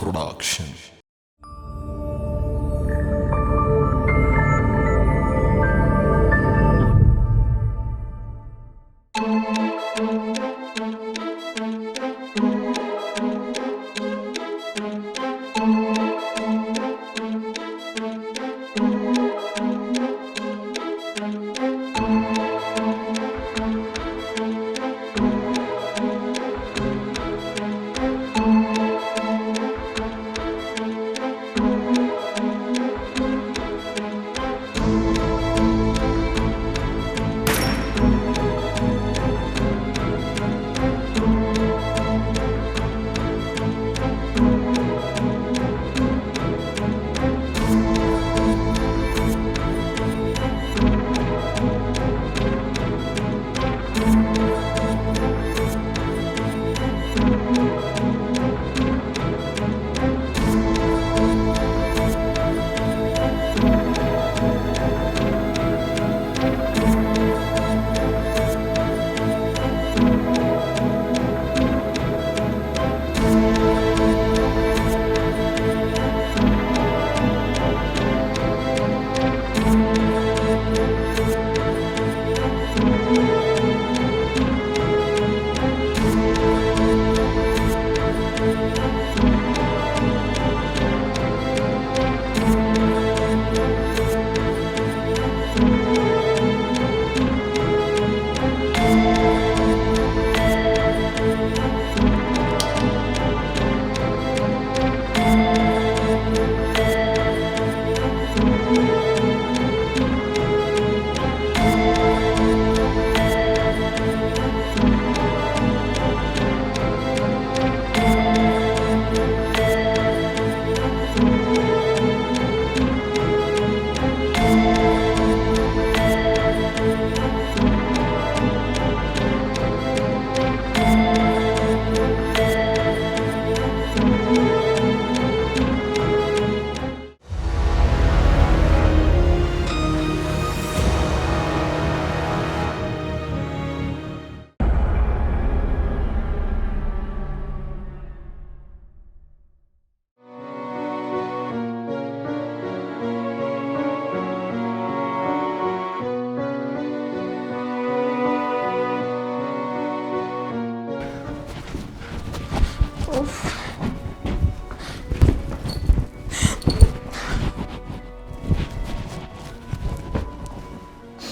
Production.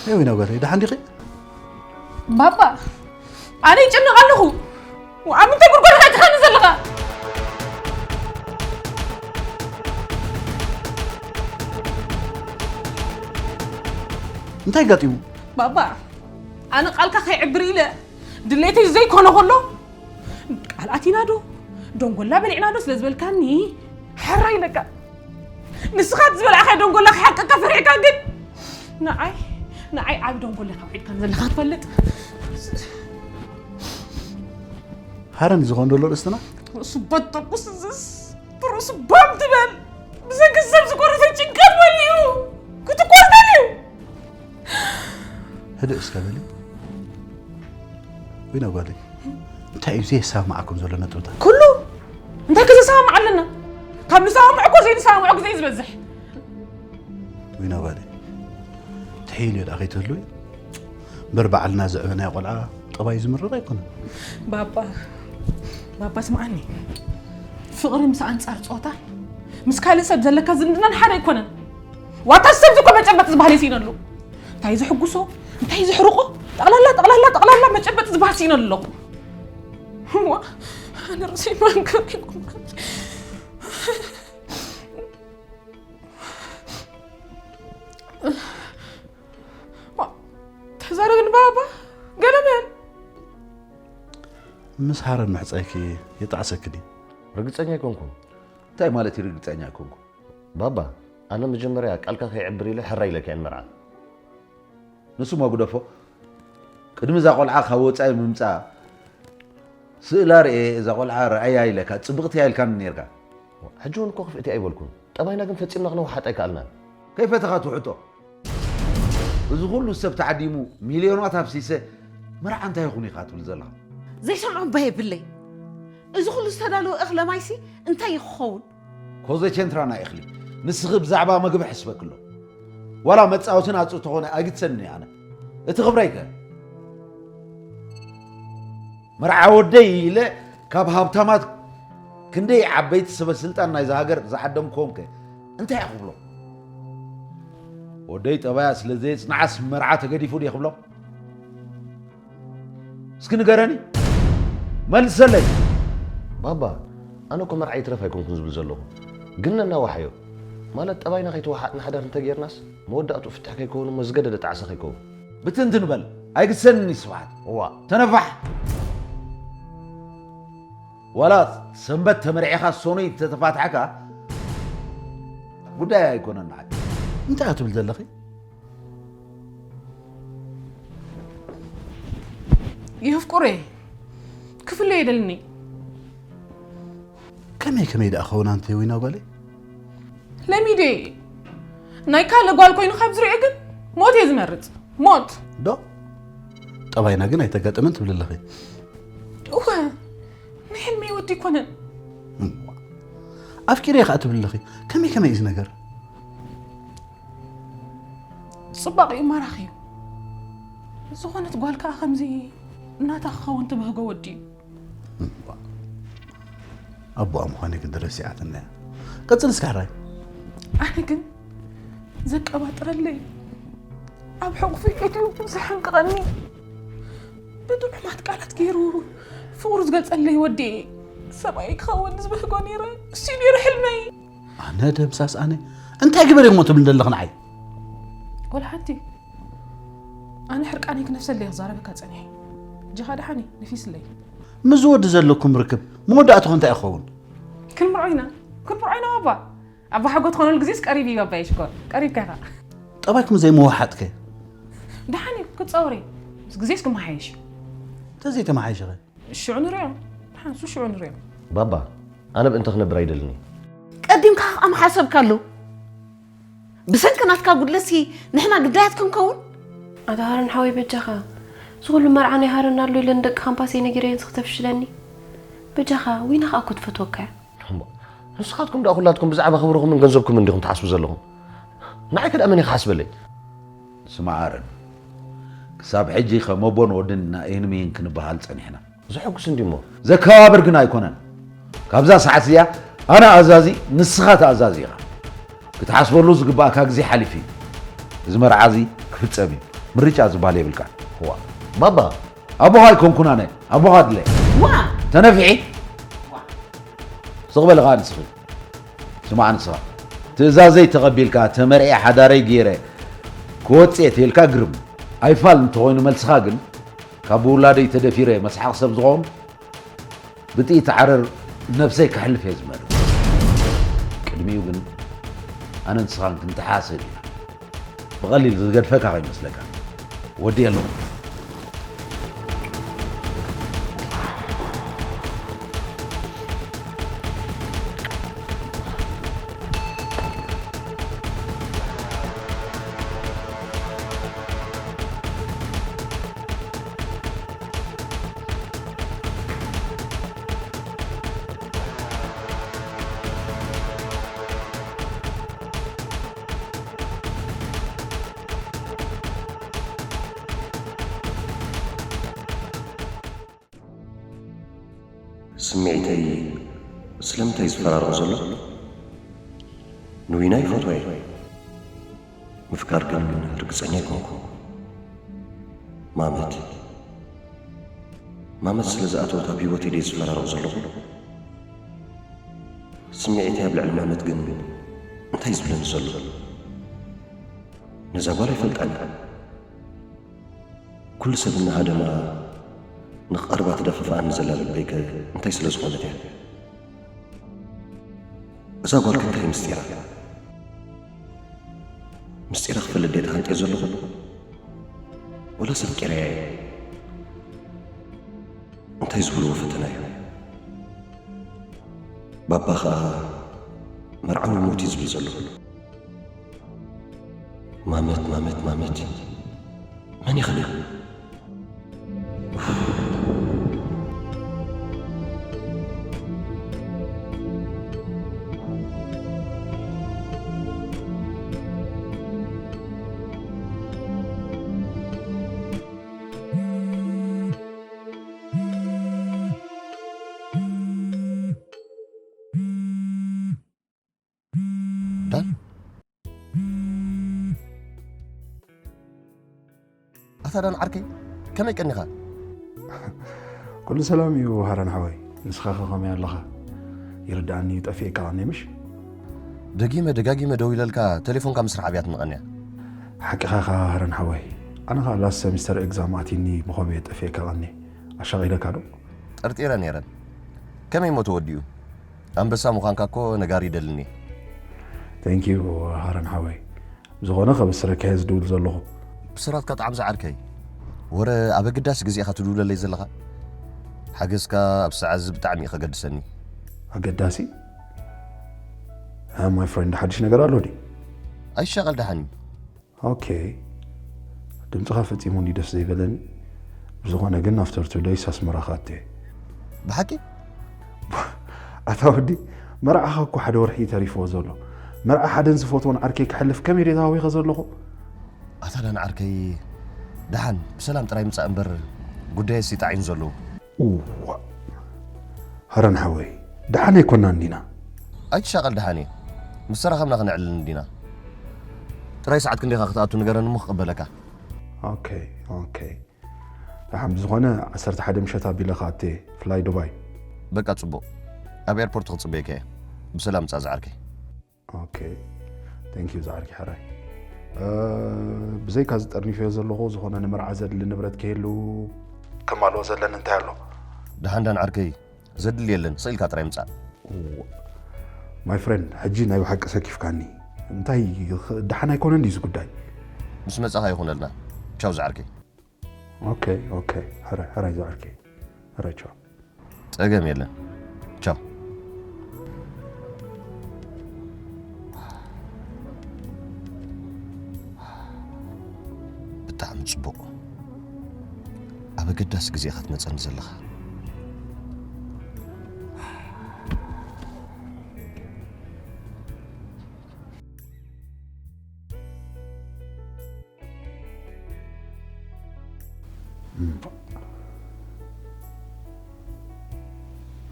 ሄዊ፣ ናጓተይ፣ ደሓን ዲኺ? ባባ፣ ኣነ ይጨነቕ ኣለኹ። ኣብ ምንታይ ጉድጓድ ኢኻ ትኸኒ ዘለኻ? እንታይ ጋጢሙ? ባባ፣ ኣነ ቃልካ ከይዕብር ኢለ ድሌተይ ዘይኮነ ከሎ፣ ቃል ኣቲና ዶ ደንጎላ በሊዕና ዶ ስለ ዝበልካኒ፣ ሕራይ ኢለካ። ንስኻ እቲ ዝበላዕኻዮ ደንጎላ ክሓቀካ ፈሪሕካ ግን፣ ንዓይ፣ ንዓይ ዓቢ ደንጎላ ኢኻ ውሒድካኒ ዘለኻ ትፈልጥ። ሃረን ዝኾን ዘሎ ርእስትና? ርእሱ በጠቁስ እዝስ፣ ብርእሱ ባም ትበል። ብሰንኪ ሰብ ዝቆረሰ ጭንቀት መሊኡ ክትቆስ ደልዩ። ህድእ እስከ በሊ። ዊና ጓለይ፣ እንታይ እዩ ዘየሰማማዓኩም ዘሎ ነጥብታት? ኩሉ እንታይ ክዘሰማማዕ ኣለና? ካብ ንሰማምዕ እኮ ዘይንሰማምዖ ግዜ እዩ ዝበዝሕ። ዊና ጓለይ፣ ትሕይል እዩ ደኣ ከይትህልዊ። እምበር ባዕልና ዘዕበናዮ ቆልዓ ጠባይ ዝምርር ኣይኮነን። ባባ፣ ባባ ስምዓኒ። ፍቕሪ ምስ ኣንጻር ጾታ፣ ምስ ካልእ ሰብ ዘለካ ዝምድናን ሓደ ኣይኮነን። ዋታ ሰብ እኮ መጨበጢ ዝበሃል የስኢነሉ። እንታይ ዘሕጉሶ፣ እንታይ ዘሕርቆ፣ ጠቕላላ፣ ጠቕላላ፣ ጠቕላላ መጨበጢ ዝበሃል ስኢነሉ ኣለኹ። እዋ፣ ኣነ ርእሰይ ማንከር ይቁም። ዋ፣ ተዛረብን ባባ፣ ገለ በል። ምስ ሃረን ምሕጻይኪ የጣዕሰኪ ድዩ? ርግጸኛ ኣይኮንኩን። እንታይ ማለት እዩ ርግጸኛ ኣይኮንኩን? ባባ፣ ኣነ መጀመርያ ቃልካ ከይዕብር ኢለ ሕራይ ኢለካ እየ ንመርዓ። ንሱ እሞ ግደፎ። ቅድሚ እዛ ቆልዓ ካብ ወጻኢ ምምጻእ ስእላ ርኤ፣ እዛ ቆልዓ ርኣያ ኢለካ፣ ጽብቕቲ እያ ኢልካኒ ኔርካ። ሕጂ እውን እኮ ክፍእቲ ኣይበልኩን። ጠባይና ግን ፈጺምና ክነውሓጥ ኣይከኣልናን። ከይፈተኻ ትውሕጦ። እዚ ኩሉ ሰብ ተዓዲሙ፣ ሚልዮናት ኣፍሲሰ፣ መርዓ እንታይ ይኹን ኢኻ ትብል ዘለኻ? ዘይሰምዖ እባ የብለይ። እዚ ኩሉ ዝተዳለወ እኽለ ማይሲ እንታይ እዩ ክኸውን? ኮዘ ቸንትራና ኢኽሊ ንስኺ ብዛዕባ መግቢ ሕስበክሎ ዋላ መጻወትን ኣጽ ተኾነ ኣይግድሰኒ ኣነ እቲ ክብረይከ መርዓ ወደይ ኢለ ካብ ሃብታማት ክንደይ ዓበይቲ ሰበ ስልጣን ናይዛ ሃገር ዝዓደምክዎም ከ እንታይ ክብሎ ወደይ ጠባያ ስለ ዘየጽንዓስ መርዓ ተገዲፉ ድየ ክብሎ እስኪ ንገረኒ መልሰለይ ባባ ኣነ እኮ መርዓ ይትረፍ ኣይኮንኩን ዝብል ዘለኹ ግን ነናዋሓዮ ማለት ጠባይና ከይተዋሓጥና ሓዳር እንተጌርናስ መወዳእትኡ ፍትሕ ከይከውን እሞ ዝገደደ ጣዕሳ ከይከውን ብትንትን በል ኣይግሰንኒ ስብሓት እዋ ተነፋሕ ዋላ ሰንበት ተመርዒኻ ሶኑይ ተተፋትሐካ ጉዳይ ኣይኮነን ንዓይ እንታይ እያ ትብል ዘለኺ የፍቁሬ ክፍለ የደልኒ ከመይ ከመይ ደኣ ኸውን ኣንተ ወይና ጓለይ ለሚዴ ናይ ካልእ ጓል ኮይኑ ካብ ዝሪኦ ግን ሞት እየ ዝመርፅ ሞት ዶ ጠባይና ግን ኣይተጋጠመን ትብል ኣለኺ እወ ናይ ሕልመይ ወዲ ኣይኮነን ኣፍቂረ ከዓ ትብል ኣለኺ ከመይ ከመይ እዩ ነገር ፅባቕ እዩ ማራኺ እዩ ዝኾነት ጓል ከዓ ከምዚ እናታ ክኸውን ትብህጎ ወዲ እዩ ኣቦኣ ምዃነይ ግን ረሲዓትና እያ ቀፅል እስካ ሕራይ ኣነ ግን ዘቀባጥረለይ ኣብ ሕቑፊ ኢዱ ዘሕንቅቐኒ ብጥዑማት ቃላት ገይሩ ፍቕሩ ዝገልፀለይ ወዲ ሰብኣይ ክኸውን ዝብህጎ ነይረ እሱ ነይሩ ሕልመይ ኣነ ደምሳስ ኣነ እንታይ ግበር እሞ ትብል ዘለኽ ንዓይ ወላ ሓንቲ ኣነ ሕርቃነይ ክነፍሰለይ ክዛረበካ ፀኒሐ ጅኻ ደሓኒ ነፊስለይ ምስ ወዲ ዘለኩም ርክብ መወዳእትኹ እንታይ ይኸውን ክንምርዖ ኢና ክንምርዖ ኢና ባባ ኣባ ሓጎ ትኾነሉ ግዜስ ቀሪብ እዩ ኣባየ ሽኮር ቀሪብካ ኢኻ ጠባይኩም ዘይመዋሓጥከ ደሓን እዩ ክፀወር እዩ ምስ ግዜስ ክመሓየሽ እዩ እንተዘይተመሓየሸኸ ሽዑ ንሪኦ ደሓን እሱ ሽዑ ንሪኦ ባባ ኣነ ብእንተ ክነብር ኣይደልን እዩ ቀዲምካ ከኣ ምሓሰብካሉ ብሰንኪ ናትካ ጉድለሲ ንሕና ግዳያት ክንከውን ኣታ ሃረን ሓወይ በጃኻ ዝኹሉ መርዓ ናይ ሃረን ኣሎ ኢለ ንደቂ ካምፓሰይ ነጊረየን ስክተፍሽለኒ በጃኻ ዊና ከኣ እኮ ትፈትወካ እያ ንስኻትኩም ደኣ ኩላትኩም ብዛዕባ ክብርኹምን ገንዘብኩምን እንዲኹም ትሓስቡ ዘለኹም ንዓይ ከ ደኣ መን እዩ ክሓስበለይ ስማዓርን ክሳብ ሕጂ ከም ኣቦን ወድን ኢና ይህን ምሂን ክንበሃል ጸኒሕና ዘሐጉስ እንዲሞ ዘከባብር ግን ኣይኮነን። ካብዛ ሰዓት እዚኣ ኣነ ኣዛዚ ንስኻ ተኣዛዚ ኢኻ። ክትሓስበሉ ዝግባእካ ግዜ ሓሊፉ እዩ። እዚ መርዓ እዚ ክፍጸም እዩ። ምርጫ ዝበሃል የብልካን። እዋ ባባ ኣቦኻ ኣይኮንኩን ኣነ ኣቦኻ ድለ። ዋ ተነፍሒ ስቕ በል ኸኣ ንስኺ። ስማዕ ንስኻ ትእዛዘይ ተቐቢልካ ተመርዒ ሓዳረይ ገይረ ክወጽእ እየ ተይልካ ግርም። ኣይፋል እንተኾይኑ መልስኻ ግን ካብ ውላደይ ተደፊረ መስሓቕ ሰብ ዝኾን ብጥይት ዓረር ነብሰይ ከሕልፍ እየ ዝመርጽ። ቅድሚኡ ግን ኣነን ንስኻን ክንተሓሰብ ኢና። ብቐሊል ዝገድፈካ ከይመስለካ። ወዲ የለኹ። ስምዒተይ ስለምንታይ ዝፈራርቕ ዘሎ? ንዊና ይፈትዋ እየ። ምፍቃር ግን ርግጸኛ ኣይኮንኩ። ማመት ማመት ስለ ዝኣተወት ኣብ ህይወተይ ድየ ዝፈራርቕ ዘለኹ? ስምዒተይ ኣብ ልዕሊ ማመት ግን እንታይ ዝብለኒ ዘሎ? ነዛ ጓል ኣይፈልጣን። ኩሉ ሰብ እናሃደማ ንኽቐርባ ትደፋፍኣኒ ዘላ ልበይ ከ እንታይ ስለ ዝኾነት እያ? እዛ ጓል ከ እንታይ ምስጢራ? ምስጢራ ክፈልጥ ድየ ተሃንጥየ ዘለኹ? ወላስ ኣፍቂረያ እየ? እንታይ ዝበልዎ ፈተና እዩ? ባባ ኸኣ መርዓዊ ሞት እዩ ዝብል ዘሎ። ማመት ማመት ማመት መን ይኽእል? ኣታ ዳን ዓርከይ፣ ከመይ ቀኒኻ? ኩሉ ሰላም እዩ ሃረን ሓወይ። ንስኻ ከ ከመይ ኣለኻ? ይርድኣኒ እዩ፣ ጠፊእካ ቀኒ ምሽ? ደጊመ ደጋጊመ ደዊለልካ፣ ቴሌፎንካ ምስራሕ ኣብያ ትንቐንያ። ሓቅኻ ኢኻ ሃረን ሓወይ። ኣነ ኸኣ ላስት ሰሚስተር ኤግዛም ኣትይኒ፣ ብኸምኡ እየ ጠፊእካ ቀኒ። ኣሻቒለካ ዶ? ጠርጢረ ነይረን። ከመይ እሞ ተወዲኡ? ኣንበሳ ምዃንካ እኮ ነጋሪ ይደልኒ። Thank you ሃረን ሓወይ። ብዝኾነ ከበስረካ እየ ዝድውል ዘለኹ። ብስራትካ ጣዕም ዝዓርከይ። ወረ ኣብ ኣገዳሲ ግዜ ኢኻ ትድውለለይ ዘለኻ። ሓገዝካ ኣብ ሰዓት እዚ ብጣዕሚ እዩ ከገድሰኒ። ኣገዳሲ? My friend፣ ሓድሽ ነገር ኣሎ ድዩ? ኣይሻቐል ደሓን እዩ። ኦኬ። ድምፅኻ ፈፂሙ እንዲ ደስ ዘይበለኒ። ብዝኾነ ግን after two days ኣስመራ ክኣቱ እየ። ብሓቂ? ኣታ ወዲ፣ መርዓኻ እኮ ሓደ ወርሒ እዩ ተሪፍዎ ዘሎ። መርዓ ሓደን ዝፈትዎን ዓርከይ ክሕልፍ ከመይ ድየ ተሃዊኸ ዘለኹ? ኣታ ዳን ዓርከይ፣ ደሓን ብሰላም ጥራይ ምጻእ እምበር ጉዳየስ ይጣዒኑ ዘለዉ። እዋ ሃረን ሓወይ፣ ደሓን ኣይኮናን ዲና? ኣይትሻቐል ደሓን እየ። ምስ ተራኸብና ክነዕልል እንዲና። ጥራይ ሰዓት ክንደይ ኢኻ ክትኣቱ ንገረኒ እሞ ክቕበለካ። ኦኬ ኦኬ። ደሓን ብዝኾነ ዓሰርተ ሓደ ምሸት ኣቢለ ክኣቱ እየ ፍላይ ዱባይ። በቃ ጽቡቕ። ኣብ ኤርፖርት ክጽበየካ እየ። ብሰላም ምጻእ ዝዓርከይ። ኦኬ thank you ዝዓርከይ ሕራይ። ብዘይካ እዚ ጠርኒፈዮ ዘለኹ ዝኾነ ንመርዓ ዘድሊ ንብረት ከይህሉ ከማልኦ ዘለኒ እንታይ ኣሎ? ደሓን ዳን ዓርከይ ዘድሊ የለን ስቕ ኢልካ ጥራይ ምጻእ። My friend ሕጂ ናይ ብሓቂ ሰኪፍካኒ። እንታይ ደሓን ኣይኮነን ድዩ እዚ ጉዳይ? ምስ መጻኻ ይኹነልና። ቻው ዝዓርከይ። ኦኬ ኦኬ ሕራይ ሕራይ ዝዓርከይ ሕራይ ቻው። ጸገም የለን። ቻው። ብጣዕሚ ጽቡቕ። ኣብ ኣገዳሲ ግዜ ኢኻ ትመጸኒ ዘለኻ።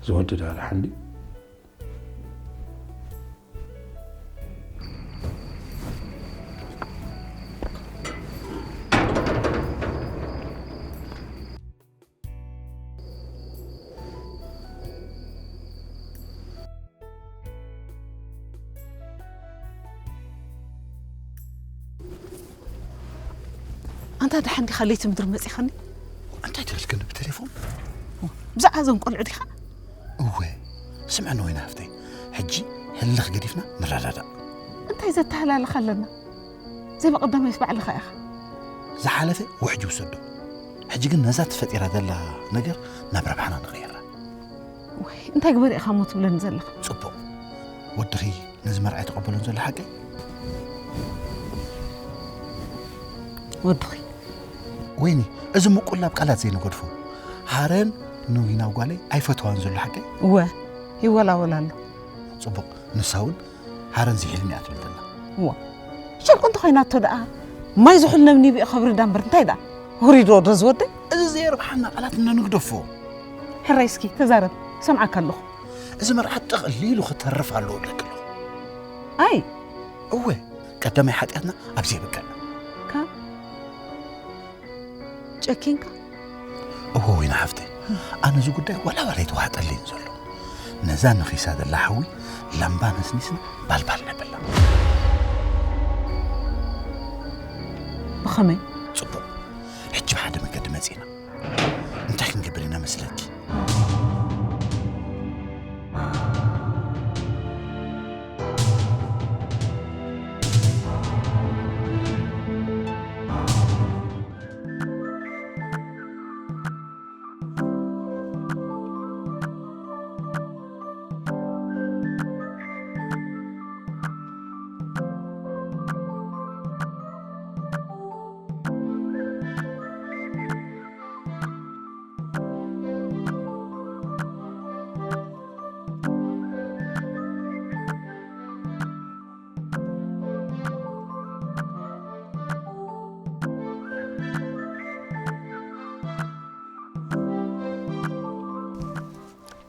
ዝወዲ ዳር ሓንዲ ኣንታ ደሓን ዲኻ ለይቲ ምድሪ መጺኻኒ? እንታይ ትብል ግን ብቴሌፎን? ብዛዕባ እዞም ቆልዑ ዲኻ? እወ ስምዕኒ ወይኒ ሃፍተይ፣ ሕጂ ህልኽ ገዲፍና ንረዳዳእ። እንታይ ዘተሃላልኽ ኣለና? ዘይበቐዳማይስ ባዕልኻ ኢኻ። ዝሓለፈ ውሕጅ ውሰዶ። ሕጂ ግን ነዛ ተፈጢራ ዘላ ነገር ናብ ረብሓና ንቐይራ። ወይ እንታይ ግበር ኢኻ እሞ ትብለኒ ዘለኻ? ጽቡቕ ወድኺ ነዚ መርዓ ኣይተቐበሎን ዘሎ ሓቀይ? ወድኺ ወይኒ እዚ ምቁላብ ቃላት ዘይንገድፎ። ሃረን ንዊና ጓለይ ኣይፈትዋን ዘሎ ሓቀይ? እወ ይወላወል ኣሎ። ጽቡቕ ንሳ እውን ሃረን ዝሕልሚ እያ ትብል ዘላ። እዋ ሸርቁ እንተኾይናቶ ደኣ ማይ ዝሑል ነብኒቡ እዩ ከብርዳ እምበር እንታይ ደኣ? ሁሪዶ ዶ ዝወደይ? እዚ ዘየርብሓና ቃላት እነንግደፎ። ሕራይ እስኪ ተዛረብ ሰምዓካ ኣለኹ። እዚ መርዓ ጠቕሊሉ ክተርፍ ኣለዎ እብለኪ ኣለኹ። ኣይ እወ ቀዳማይ ሓጢኣትና ኣብ ዘይብቅዕ። ካብ ጨኪንካ እወ ወይኒ ሓፍተይ ኣነ እዚ ጉዳይ ዋላ ዋላ ኣይተዋሕጠለይን ዘሎ። ነዛ ነኺሳ ዘላ ሓዊ ላምባ ነስኒስና ባልባል ነብላ። ብኸመይ? ጽቡቕ ሕጂ ብሓደ መገዲ መጺና እንታይ ክንገብር ኢና መስለኪ?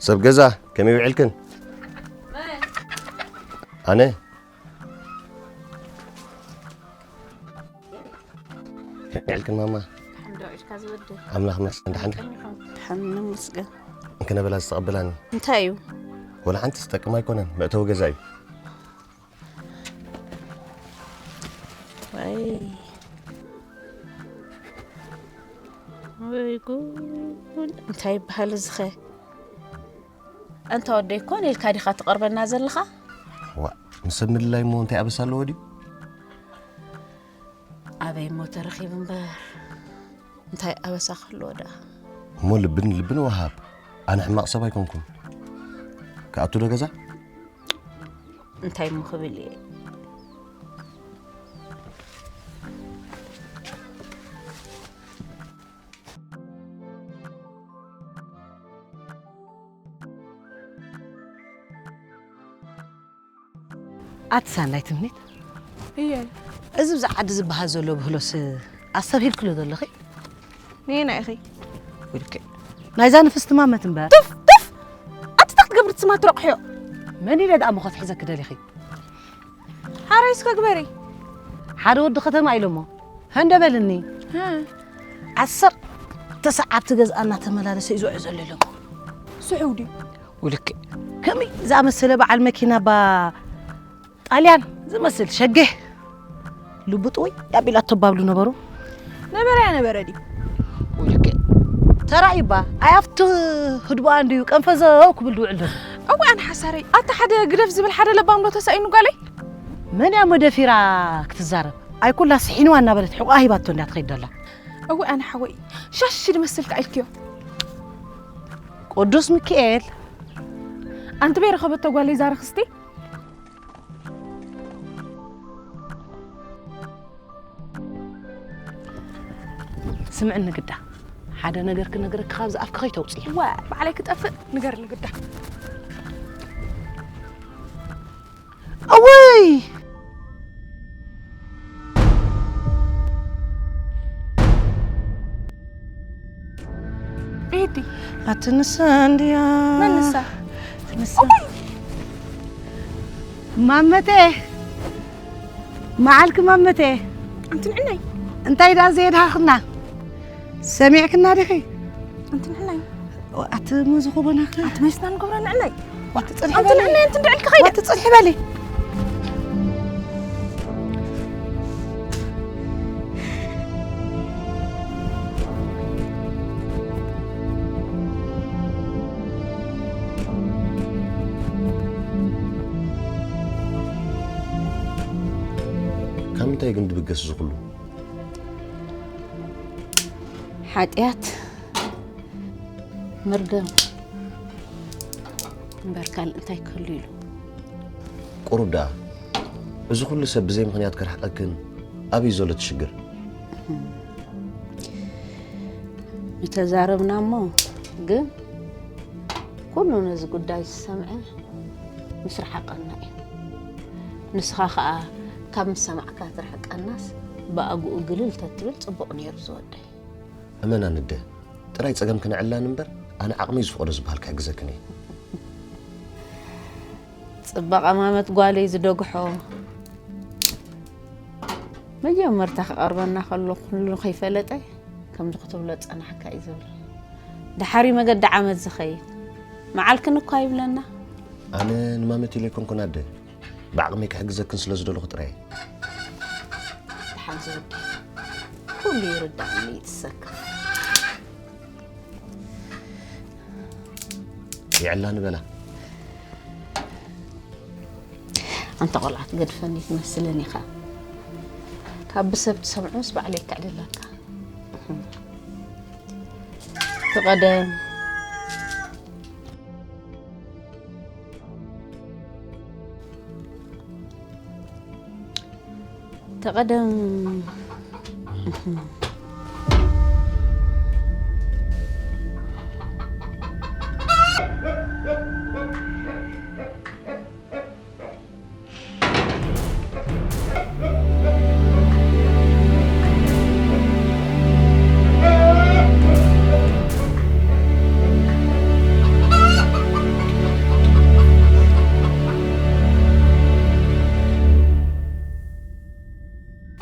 ሰብ ገዛ ከመይ ውዒልክን? ኣነ ከመይ ውዒልክን ማማ? ኣምላኽ መስገን ደሓን ዲኻ? ደሓን ይመስገን። እንክነበላ ዝተቐበላኒ እንታይ እዩ? ወላ ሓንቲ ዝጠቅም ኣይኮነን፣ መእተዊ ገዛ እዩ። ወይ ወይ ጉድ፣ እንታይ ይበሃል እዚኸ? ኣንታ ወደይ፣ ኮን ኢልካ ዲኻ ትቐርበና ዘለኻ? ዋ፣ ንሰብ ምልላይ እሞ እንታይ ኣበሳ ኣለዎ ድዩ? ኣበይ እሞ ተረኺቡ እምበር፣ እንታይ ኣበሳ ክህልዎ ደኣ? እሞ ልብን ልብን ወሃብ፣ ኣነ ሕማቕ ሰብ ኣይኮንኩን። ክኣቱ ዶ ገዛ? እንታይ እሞ ክብል እየ? ኣቲ ሳንዳይ ትምኒት እየ። እዚ ብዛ ዓዲ ዝበሃል ዘሎ ብህሎስ ኣስተብሂልክሎ ዘለኺ? ንየና ኢኺ? ውልከ ናይዛ ንፍስቲ ማመት እምበር። ቱፍ ቱፍ! ኣቲ እንታይ ክትገብሪ ትስማ ትረቕሕዮ? መን ኢለ ደኣ መኸት ሒዘ ክደሊኺ? ሓራይ እስከ ግበሪ። ሓደ ወዲ ከተማ ኢሎሞ። ህንደ በልኒ። ሀ። ዓሰርተ ሰዓት ገዝኣ እናተመላለሰ እዩ ዝውዕ ዘሎ ኢሎሞ። ስሑው ድዩ? ውልክ ከመይ ዝኣመሰለ በዓል መኪና ባ ጣልያን ዝመስል ሸጌ ልቡ ጥውይ ኣቢላቶ ባብሉ ነበሩ። ነበረ እያ ነበረ ድዩ? ውልክ ተራእዩባ ኣይ ኣብቲ ህድቦኣ እንድዩ ቀንፈዘው ክብል ዝውዕል ዘሎ። እወ ኣነ ሓሳረይ ኣታ ሓደ ግደፍ ዝብል ሓደ ለባም ዶ ተሳኢኑ ጓለይ? መን እያ መደፊራ ክትዛረብ? ኣይኩላ ስሒንዋ እናበለት ሕቋ ሂባቶ እንዳ ትኸይድ ዘላ። እወ ኣነ ሓወይ ሻሽ ድመስል ከኣ ኢልክዮ። ቅዱስ ሚካኤል ኣንቲ በይ ረኸበቶ ጓለይ ዛረኽስቲ? ስምዕኒ ግዳ፣ ሓደ ነገር ክነግረኪ ካብዚ ኣፍኪ ከይተውፅኢ። ወ ባዕለይ ክጠፍእ ንገርኒ ግዳ። እወይ! ቤቲ። ኣቲ ንሳ እንድያ። መን ንሳ? ንሳ። እወይ! ማመቴ። መዓልኪ ማመቴ። ኣንቲ ንዕናይ። እንታይ ደኣ ዘየድሃኽና? ሰሚዕክና ዲኺ? ኣንቲ ንዕናይ። ኣቲ መዚ ኾቦናኸ? ኣቲ መሲና ንገብራ ንዕናይ። ኣቲ ጽንሒ ኣንቲ በሊ። ንዕናይ ኣንቲ እንድዕልኪ ኸይደ። ኣቲ ጽንሒ በሊ። ካብ ምንታይ ግን ድብገስ እዚ ኩሉ? ሓጢኣት፣ መርገም እምበር ካልእ እንታይ ክህሉ ኢሉ? ቁሩብ ደኣ፣ እዚ ኩሉ ሰብ ብዘይ ምኽንያት ክርሕቐክን ኣበይ ዘሎ እቲ ሽግር? ምተዛረብና እሞ፣ ግን ኩሉ ነዚ ጉዳይ ዝሰምዐ ምስ ረሓቐና እዩ። ንስኻ ኸኣ ካብ ምስ ሰማዕካ ትርሕቀናስ ብኣግኡ ግልል ተትብል ጽቡቕ ነይሩ ዝወደይ። እመናኒ ኣደ፣ ጥራይ ጸገም ክነዕላን እምበር ኣነ ዓቕመይ ዝፈቕዶ ዝበሃል ክሕግዘክን እየ። ጽባቐ ማመት ጓለይ ዝደግሖ መጀመርታ ክቐርበና ከሎ ኩሉ ከይፈለጠ ከምዚ ክትብሎ ጸናሕካ እዩ ዝብል። ድሓር እዩ መገዲ ዓመት ዝኸይድ። መዓልክን እኳ ይብለና። ኣነ ንማመት ኢለ ኣይኮንኩን ኣደ፣ ብዓቕመይ ክሕግዘክን ስለ ዝደለኹ ጥራይ እየ። ደሓን ዝወዲ ኩሉ ይርዳእኒ ይትሰካ። ይዕላ ንበላ። ኣንታ ቆልዓ ትገድፈኒ ትመስልን ኢኻ። ካብ ብሰብ ትሰምዖስ ባዕለይ ከዕልለካ። ትቐደም። ተቐደም።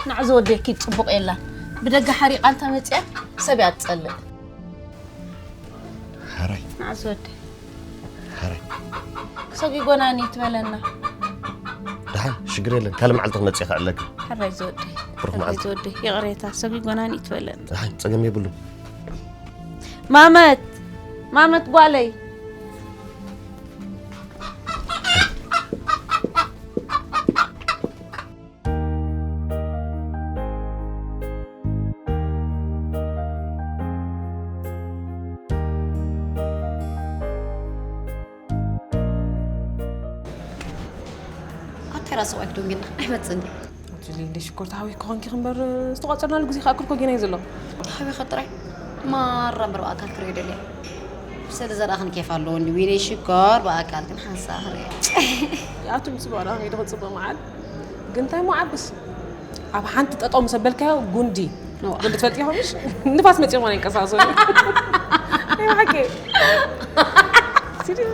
ንዓዚ ወደኪ ጽቡቕ የላን። ብደገ ሓሪቓ እንተ መጽያ፣ ሰብ እያ ትጸልእ። ሓራይ። ንዓ ዝወደ። ሓራይ። ሰጉ ጎናኒ ትበለና። ደሓን፣ ሽግር የለን። ካልእ መዓልቲ ክመጽእ ይኽእለካ። ሕራይ ዝወደ። ብሩኽ ሕራይ መዓልቲ። ዝወደ። ይቕሬታ፣ ሰጉ ጎናኒ ትበለና። ደሓን፣ ጸገም የብሉን። ማመት፣ ማመት ጓለይ። ኣታ ራስ ዋክ ዶንግና ኣይመጽን። ኣቲ ሊንዲ ሽኮር ተሃዊ ክኾንኪ ክንበር ዝተቋጸርናሉ ግዜ ከኣክል ኮ ጌና እዩ ዘሎ። ተሃዊ ከጥራይ ማራ እምበር ብኣካል ክርኢ ደልየ። ስለ ዘረኣኽን ኬፍ ኣለዎ እንዲ ዊነይ ሽኮር ብኣካል ግን ሓንሳ ክርኢ። ኣቱም ጽቡቕ ረኣኽን ኢሉ ክጽቡቕ መዓል። ግን እንታይ እሞ ዓብስ? ኣብ ሓንቲ ጠጠው ምስ ኣበልካዮ ጉንዲ። እዋ። ጉንዲ ትፈልጥዮ ምሽ? ንፋስ መጺኡ ማለት ይንቀሳቐሰሉ። ኣይ፣ ብሓቂ። ሲዲ-፣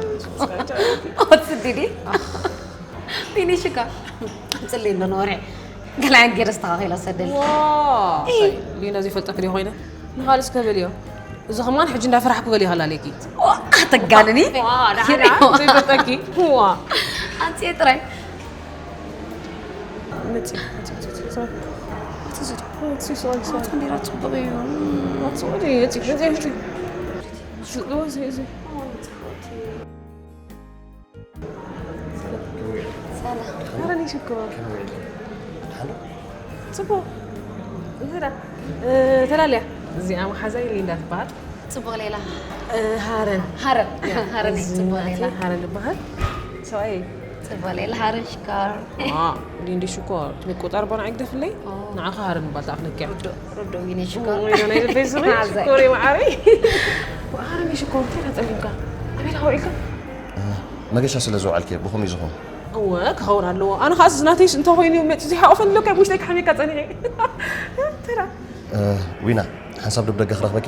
ኦትስዲዲ። ዊነይ ሽኮር። ጽልይ እንዶ ነወርሒ። ገላያን ገይረ ኣስተኻኺለ ሰደልኪ። ዋ፣ እይ። ሳይ፣ ሊና ዘይፈልጠኪ ድየ ኮይነ? ንኻልእ እስከ በልዮ። እዚ ከማን ሕጂ እንዳፈራሕኩ በልዮ ሃላለኪ። ዋ፣ ኣተጋንኒ። ዋ፣ ደሓን፣ ይረኦ። ደሓን፣ ዘይፈልጠኪ። ዋ። ኣንጽየ ጥራይ። መጺ፣ መጺ፣ መጺ፣ መጺ፣ መጺ። መጺ፣ ሶሪ፣ ሶሪ። ኣቲ እንዴራ ጽቡቕ እዩ። መጺ፣ መጺ፣ መጺ፣ መጺ። ስ-፣ ኦ፣ እዚ፣ እዚ። ሰላም። ኣረ፣ እኔ ሽኮር። ጽቡቕ። እንተ ደኣ፣ እ፣ ተላልያ። እዚኣ መሓዛይ ሊንዳ ትበሃል። ጽቡቕ ሌላ። እ፣ ሃረን። ሃረን። ያ፣ ሃረን፣ እዚ ጽቡቕ ናተይ ሌላ። ሃረን ይበሃል። ሰብኣየይ። ጽቡቕ ሌላ፣ ሃረን ሽኮር። ዋ፣ ሊንዲ ሽኮር። ምቁጣር ባና ኣይግደፍለይ። ኦ። ንዓኻ ሃረን ምባል ተኣኽለኪ እያ። ርዱእ፣ ርዱእ ዊኒ ሽኮር። ወይ፣ ናይ ልበይ ስሙ ሓዘ። ሽኮር እዩ መዓረይ። ሃረን ሽኮር፣ እንታይ ዳጸሚምካ? ኣበይ ተኸውዒልካ? እ፣ መገሻ ስለ ዝወዓልኪ፣ ብኸምኡ እዩ ዝኸውን። እወ፣ ክኸውን ኣለዎ። ኣነ ኸኣስ ናተይስ እንተኾይኑ እዩ መጺኡ ዘይሓቑፈኒ ኢለካ፣ ውሽጠይ ክሓምየካ ጸኒሐ። ተራ። እ፣ ዊና፣ ሓንሳብ ዶ ብደገ ክረኽበኪ?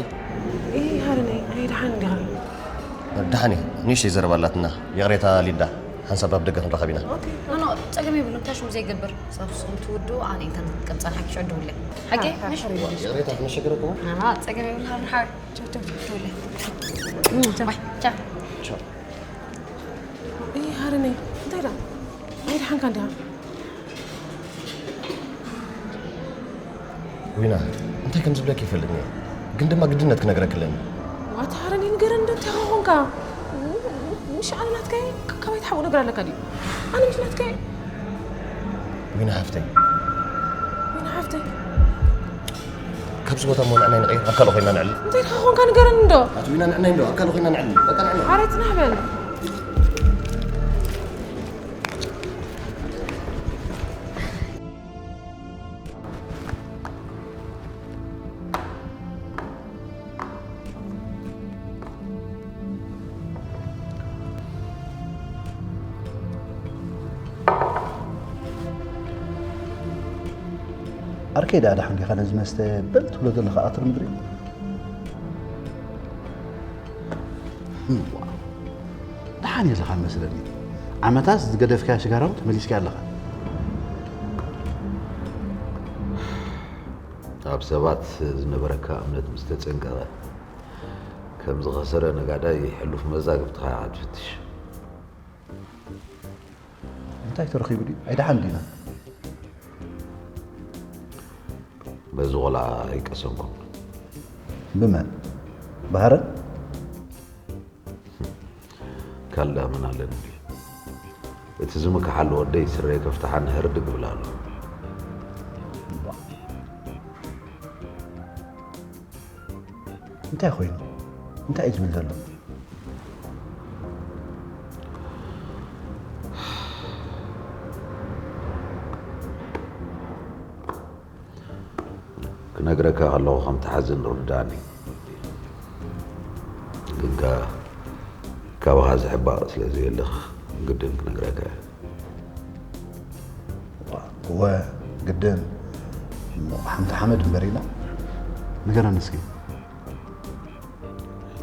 እ፣ ሃረነይ፣ ኣይ፣ ደሓን እንዲኻ? ደሓን እየ። ንእሽተይ ዘረባ ኣላትና። ይቕሬታ ሊዳ፣ ሓንሳብ ኣብ ደገ ክንራኸብ ኢና። ኦኬ። ኖ፣ ኖ፣ ጸገም የብሉን። እንታይ ሽሙ ዘይገብር። ሳብስኹም ትውድኡ፣ ኣነ እንተን ከም ጸናሕኪ ሽዑ ደውለይ። ሓቂ? ሓ-፣ ሓ-፣ ነሽ? ሓ-፣ ይቕሬታ፣ ክንሸገረኩም? ኖ፣ ኖ፣ ጸገም የብሉን። ሃር፣ ሃር። ቻው፣ ቻው፣ ቻው። ደውለይ። ቻው። ባይ፣ ቻው። ቻው። እይ፣ ሃረነይ፣ እንታይ ደኣ? ኣይደሓንካ እንዲኻ? ዊና፣ እንታይ ከም ዝብለኪ ይፈልጥኒ እየ፣ ግን ድማ ግድነት ክነግረኪ ኣለኒ። ዋታ፣ ሃረነይ፣ ንገረኒ እንዶ፣ እንታይ ኾንካ? ምሽ ኣነ ናትካ እየ? ካ-፣ ካባይ ትሓብኡ ነገር ኣለካ ድዩ? ኣነ ምሽ ናትካ እየ? ዊና ሓፍተይ። ዊና ሓፍተይ። ካብዚ ቦታ እሞ ንዕናይ ንቐይር፣ ኣብ ካልእ ኮይና ንዕልል። እንታይ ደኣ ኾንካ ንገረኒ እንዶ። ኣቲ ዊና ንዕናይ እንዶ፣ ኣብ ካልእ ኮይና ንዕልል። በቃ ንዕልል። ኣረ ጽናሕ በል። ዓርከይ ደኣ ደሓን ዲኻ ነዚ መስተ በል ትብሎ ዘለኻ ቀትሪ ምድሪ? እዋ፣ ደሓን እየ ዘለኻ መስለኒ። ዓመታት ዝገደፍካያ ሽጋራ እውን ተመሊስካያ ኣለኻ። ኣብ ሰባት ዝነበረካ እምነት ምስ ተጸንቀቐ፣ ከም ዝኸሰረ ነጋዳይ ሕሉፍ መዛግብትኻ ኢኻ ትፍትሽ። እንታይ ተረኺቡ ድዩ? ኣይደሓን ዲና? በዚ ቆልዓ ኣይቀሰንኩን። ብመን? ብሃረን? ካልእ መን ኣለኒ ድዩ? እቲ ዝምክሓሉ ወደይ ስረይ ከፍትሓኒ ህርድግ ይብል ኣሎ። እባ። እንታይ ኮይኑ? እንታይ እዩ ዝብል ዘሎ? ክነግረካ ከለኹ ከም ትሓዝን ርዳእኒ። ግን ከኣ ካባኻ ዝሕባእ ስለ ዘየለ ግድን ክነግረካ እየ። እወ፣ ግድን። እሞ ሓንቲ ሓመድ እምበር ኢና። ንገረኒ እስኪ።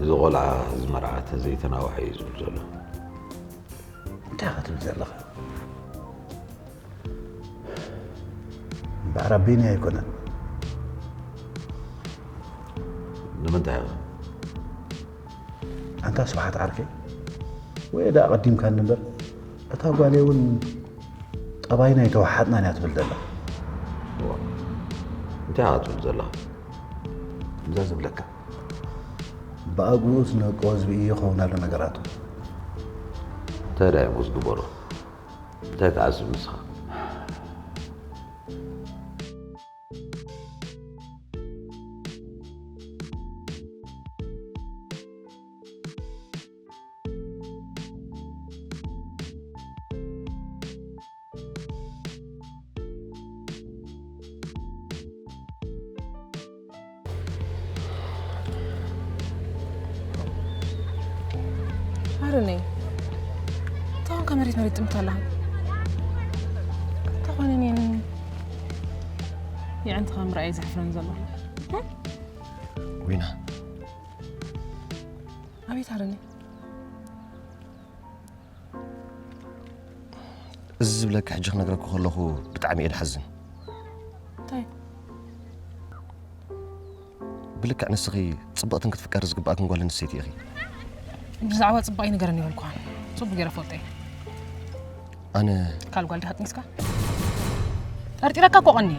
እዚ ቆልዓ ዝመርዓት ዘይተናውሐ እዩ ዝብል ዘሎ። እንታይ ኢኻ ትብል ዘለኻ? እምበኣር ኣቢኒ ኣይኮነን። ምንታይ ኢኻ? ኣንታ ስብሓት ዓርከይ፣ ወይ ደኣ ቀዲምካኒ እምበር፣ እታ ጓለይ እውን ጠባይና ኣይተዋሓጥናን እያ ትብል ዘላ። እዋ፣ እንታይ ኢኻ ትብል ዘለኻ? እዛ ዝብለካ። ብኣግኡ ዝነቅዎ ዝብኢ ይኸውን ኣሎ ነገራቱ። እንታይ ደኣ እሞ ዝግበሮ? እንታይ ትሓስብ ንስኻ? ኣረነይ እንታይ ኾንካ መሬት መሬት ጥምት ኣለኻ? እንታይ ኾነ እኔን የዕንትኻ ምርኣይ ዘሕፍረን ዘሎ? ዊና፣ ኣቤት ኣረነይ። እዚ ዝብለኪ ሕጂ ክነግረኪ ከለኹ ብጣዕሚ እየ ድሓዝን። እንታይ? ብልክዕ ንስኺ ጽብቕትን ክትፍቀሪ ዝግብኣክን ጓል ኣንስተይቲ ኢኺ። ብዛዕባ ጽባቕ ይንገረኒ ይበልኳን ጽቡቅ ገይረ ፈልጦ እየ። ኣነ ካል ጓል ዲኻ ጥኒስካ? ጠርጢረካ እኮ ቀኒ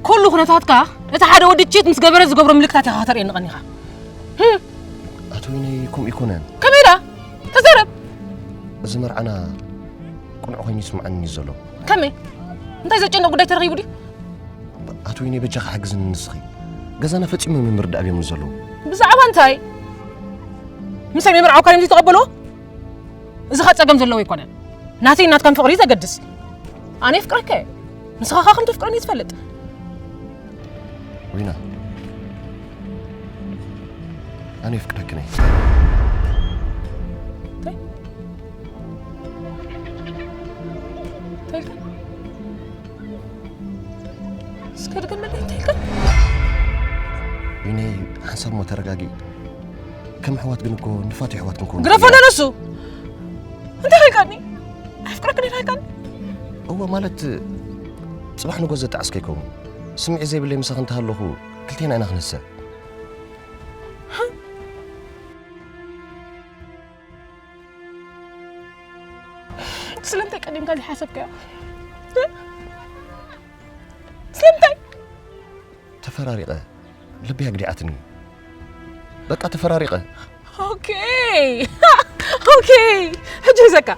ኩሉ ኩነታትካ እቲ ሓደ ወዲ ቺት ምስ ገበረ ዝገብሮ ምልክታት ኢኻ ከተርእየኒ ቀኒኻ። ኣቶ ዊነይ ከምኡ ይኮነን። ከመይ ደኣ? ተዛረብ። እዚ መርዓና ቅኑዕ ኮይኑ ይስምዓኒ እዩ ዘሎ። ከመይ? እንታይ ዘጨንቕ ጉዳይ ተረኺቡ ድዩ? ኣቶ ዊነይ በጃኻ ሓግዝኒ ንስኺ። ገዛና ፈጺሞም እዮም ምርዳእ ኣብዮም ዘለዉ። ብዛዕባ እንታይ? ምሳይ ምምርዓውካ እዮም ዘይተቐበልዎ? እዚ ኸ ጸገም ዘለዎ ኣይኮነን። ናተይ ናትካን ፍቕሪ እዩ ዘገድስ። ኣነ የፍቅረካ እየ። ንስኻ ኸ ከም ተፍቅረኒ ትፈልጥ። ዊና፣ ኣነ የፍቅረክን እየ። እንታይ? እንታይ ኢልካ? እስከ ድገመለይ እንታይ ኢልካ? ዊነይ፣ ሓንሳብ እሞ ተረጋጊ። ከም ኣሕዋት ግን እኮ ንፋቱ ኣሕዋት ክንከውን ግደፎ ንሱ። እንታይ ኢልካኒ? ኣፍቅረክ ዲኻ ኢልካኒ? እወ፣ ማለት ጽባሕ ንጎ ዘጣዕስ ከይከውን። ስምዒት ዘይብለይ ምሳኺ እንተሃለኹ ክልቴና ኢና ክንህሰ። ስለምንታይ ቀዲምካ ዘይሓሰብካዮ? ስለምንታይ? ተፈራሪቐ፣ ልቢ ኣግዲዓትኒ። በቃ ተፈራሪቐ። ኦኬ ኦኬ፣ ሕጂ ሒዘካ።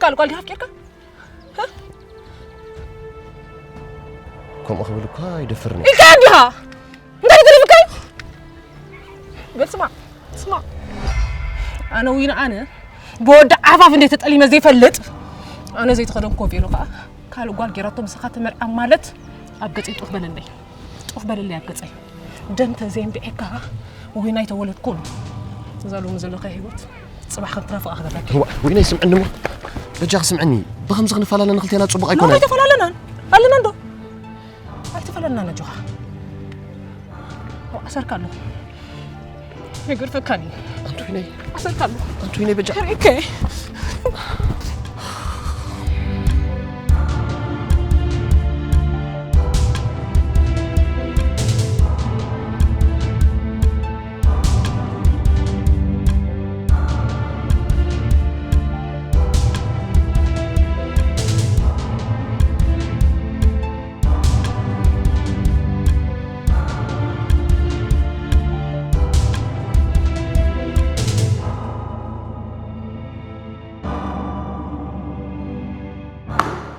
ካልእ ጓል ዲኻ ኣፍቂርካ? ከምኡ ክብል እኳ ይደፍርኒ። ኢልካ እንዲኻ እንታይ ተሪፍካ እዩ? በል ስማዕ ስማዕ፣ ኣነ ዊና ኣነ ብወዲ ዓፋፍ እንደ ተጠሊመ ዘይፈልጥ፣ ኣነ ዘይተኸደንኩ ቬሎ ከዓ ካልእ ጓል ጌራቶ ምሳኻ ተመርዓ ማለት ኣብ ገጸይ ጡፍ በለለይ፣ ጡፍ በለለይ ኣብ ገጸይ። ደም ተዘየንቢዐካ ዊና ኣይተወለድኩን። እዛ ሎሚ ዘለካ ህይወት ጽባሕ ከም ትናፍቓ ክገብረካ። እዋ፣ ዊና ይስምዕኒ እሞ። በጃኺ ስምዕኒ። ብኸምዚ ክንፈላለ ንክልቴና ጽቡቕ ኣይኮነን። ኣይተፈላለናን። ኣለና እንዶ። ኣይተፈላለናን ኣጆኻ። ኣሰርካ ኣለኹ። ይገድፈካኒ። ኣንቱይነይ። ኣሰርካ ኣለኹ። ኣንቱይነይ በጃ። ሪከ።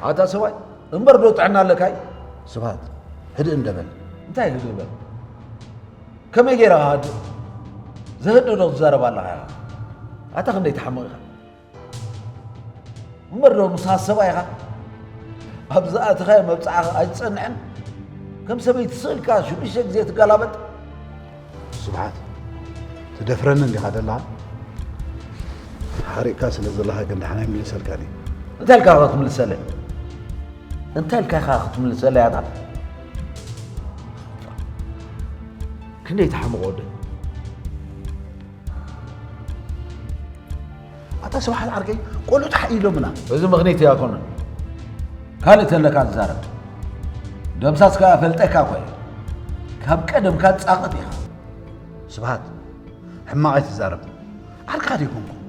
ኣታ ሰብኣይ እምበር ዶ ጥዕና ኣለካይ? ስብሃት፣ ህድእ እንደበል። እንታይ ህድእ በል? ከመይ ገይረ ሃድእ? ዘህድእ ዶ ትዛረብ ኣለኻ ኢኻ? ኣታ ክንደይ ትሓምቕ ኢኻ? እምበር ዶ ምሳኻ ሰብኣይ ኢኻ? ኣብ ዝኣተኻዮ መብጽዓኻ ኣይትጸንዕን? ከም ሰበይቲ ስቕ ኢልካ ሽዱሽተ ግዜ ትገላበጥ? ስብሓት፣ ትደፍረኒ እንዲኻ ዘለኻ? ሓሪቕካ ስለ ዘለኻ ግን ደሓን ኣይምልሰልካን እየ። እንታይ ኢልካ ኢኻ ክትምልሰለይ? እንታይ ኢልካ ኢኻ ክትምልሰለይ ኣታ? ክንደይ ትሓምቕ ወደይ? ኣታ ስብሓት ዓርከይ፣ ቆልዑ ተሓኢሎምና። እዚ ምኽኒት ኣይኮነን። ካልእ ተለካ ትዛረብ። ደምሳስ ከኣ ፈልጠካ እኮ እየ። ካብ ቀደምካ ጻቕጥ ኢኻ። ስብሃት፣ ሕማቕ ኣይትዛረብ። ዓርክኻ ዶ ኣይኮንኩን?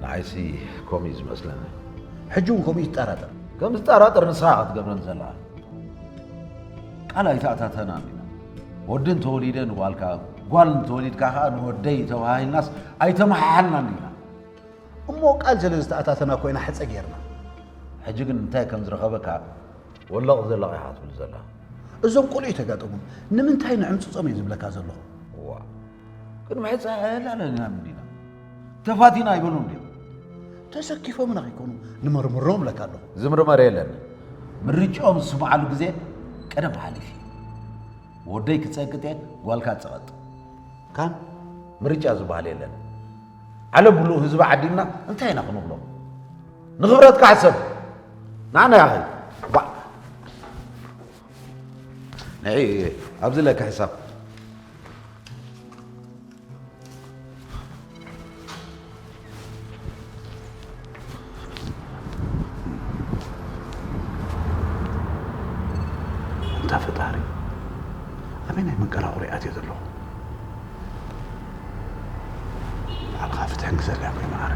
ንዓይሲ ከምኡ እዩ ዝመስለኒ። ሕጂ እውን ከምኡ እዩ ትጠራጠር? ከም ዝጠራጠር ንስኻ ክትገብረኒ ዘለኻ። ቃል ኣይተኣታተናን ኢና። ወዲ እንተወሊደ ንጓልካ፣ ጓል እንተወሊድካ ከኣ ንወደይ ተባሂልናስ ኣይተመሓሓልናን ኢና። እሞ ቃል ስለ ዝተኣታተና ኮይና ሕጸ ጌርና። ሕጂ ግን እንታይ ከም ዝረኸበካ ወለቕ ዘለቕ ኢኻ ትብል ዘለኻ። እዞም ቆልዑ ተጋጠሙን ንምንታይ ንዕምጽጾም እየ ዝብለካ ዘለኹ። እዋ ቅድሚ ሕፀ ኣያላለና ምንዲና ተፋቲና ኣይበሉን ድዮም? ተሰኪፎምና ከይኮኑ ንመርምሮም እብለካ ኣለኹ። ዝምርመር የለን። ምርጫኦም ዝስምዓሉ ግዜ ቀደም ሓሊፉ እዩ። ወደይ ክፀቅጥ እየ፣ ጓልካ ፀቐጥ። ካን ምርጫ ዝበሃል የለን። ዓለም ብሉ ህዝቢ ዓዲምና እንታይ ኢና ክንብሎ? ንኽብረትካ ሕሰብ። ንዓና ያኸ ባ ንዒ ኣብዚ ለካ ሕሳብ እንታ ፈጣሪ ኣበይ ናይ መንቀራቑሪ ኣትዮ ዘለኹ? ባዕልኻ ፍትሕን ክሰልያ ኮይኑ ኣረ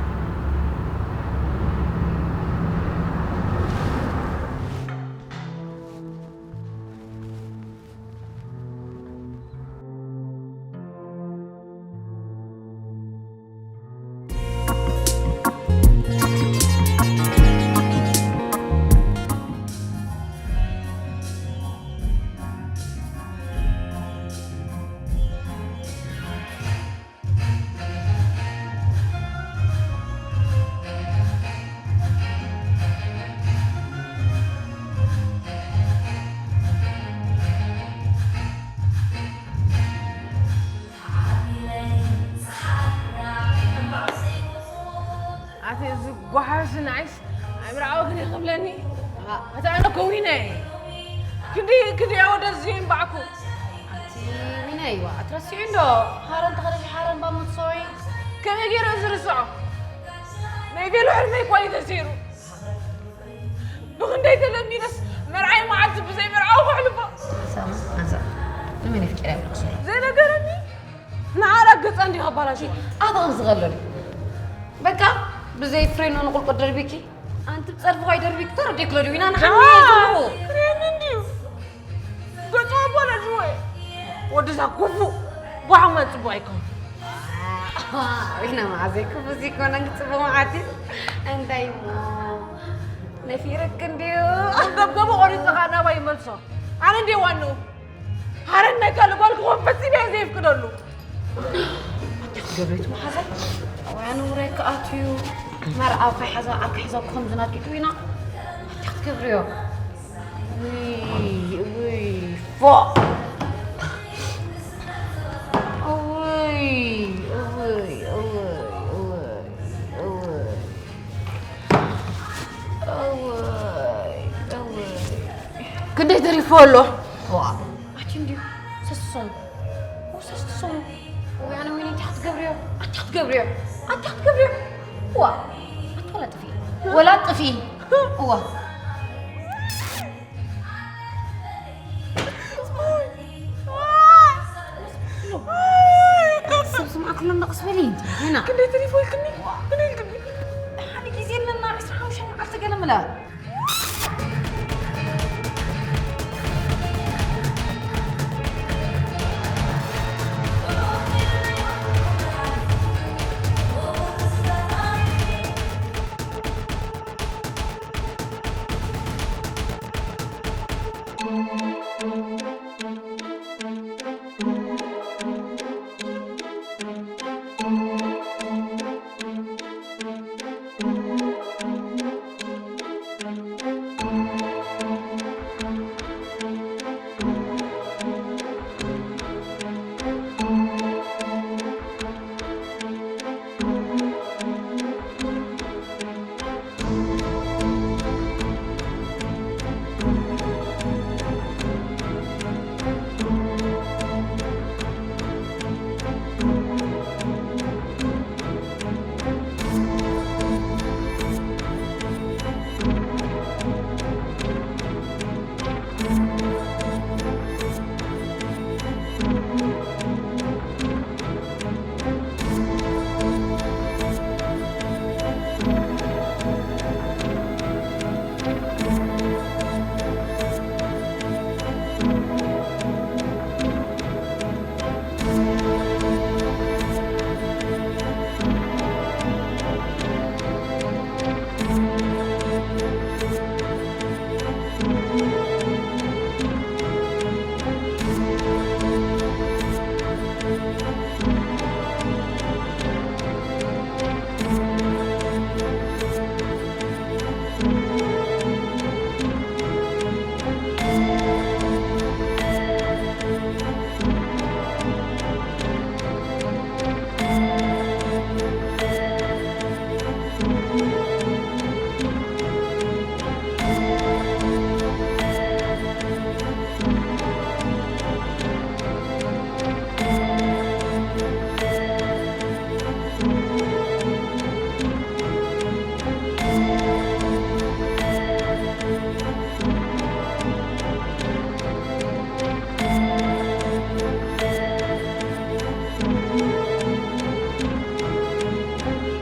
ኣቲ እዚ ጓሓፍ እዚ ንዓይስ ኣይምርዓወክን እየ ክብለኒ። ኣቲ ኣነ ከዊነ እየ። ክንዲ ክንዲ እያ ወደ እዚ እምባዕኩ። ኣቲ ዊነ እይዋ ኣትረሲዑ እንዶ ሃረን ተኸደሽ ሃረን ባሙት ሰወይ። ከመይ ገይረ እዚ ርስዖ? ናይ ቤሎ ሕልመይ እኳ እዩ ተሰይሩ። ብኽንደይ ተለሚነስ መርዓይ መዓልቲ ብዘይ መርዓዊ ከሕልፎ። ሳማ ኣዛ ንመን የፍቅር ያብልክሶ? ዘይነገረኒ ንዓላ ገጻ እንዲኻ ኣባላሽ። ኣታ ከም ዝቐለሉ በቃ ብዘይ ፍሬኖ ንቁልቁል ደርቢኪ ኣንቲ ብጸርፊ ኳይ ደርቢኪ ተረዲክ ለድዊና ንሓኒ ዝብሉ ክሪኒ እንድዩ ገጹ ኣባላሽ ወይ ወድዛ ኩፉ ጓሕማ ጽቡቅ ኣይከውን። ዊና መዓዘይ ክፉ ዚኮነ ክጽቡቅ መዓት እንታይ ሞ ነፊርክ እንድዩ ገብገቡ ቆሪጽኻ ናባይ ይመልሶ ኣነ እንድየ ዋንኡ ሃረን ናይ ካልእ ጓል ክኾን ፈጺመ እየ ዘየፍቅደሉ። ገብሬቱ መሓዛ ዋያ ነውራይ ክኣትዩ መርዓው ከይሓዛ ዓርኪ ሒዛ ከም ዝናቂጡ ኢና ኣታ ክትገብርዮ ውይ ውይ ፎ ውይ ውይ ውይ ውይ ውይ ውይ ክንደይ ተሪፎ ኣሎ ኣቲ እንድዩ ሰስሶም ሰስሶም ወይ ኣነ ወይኒ እንታይ ክትገብርዮ ኣቲ ክትገብርዮ ኣቲ ክትገብርዮ ዋ ኣቲ ወላ ጥፊ ወላ ጥፊ ዋ ሰብ ስምዓ ክሎም ደቕስ በሊ ኢና ክንደይ ተሪፎ ኢልክኒ ክንደይ ኢልክኒ ሓደ ግዜ ኣለና ዕስራ ሓሙሽተ መዓልቲ ገለ ምላ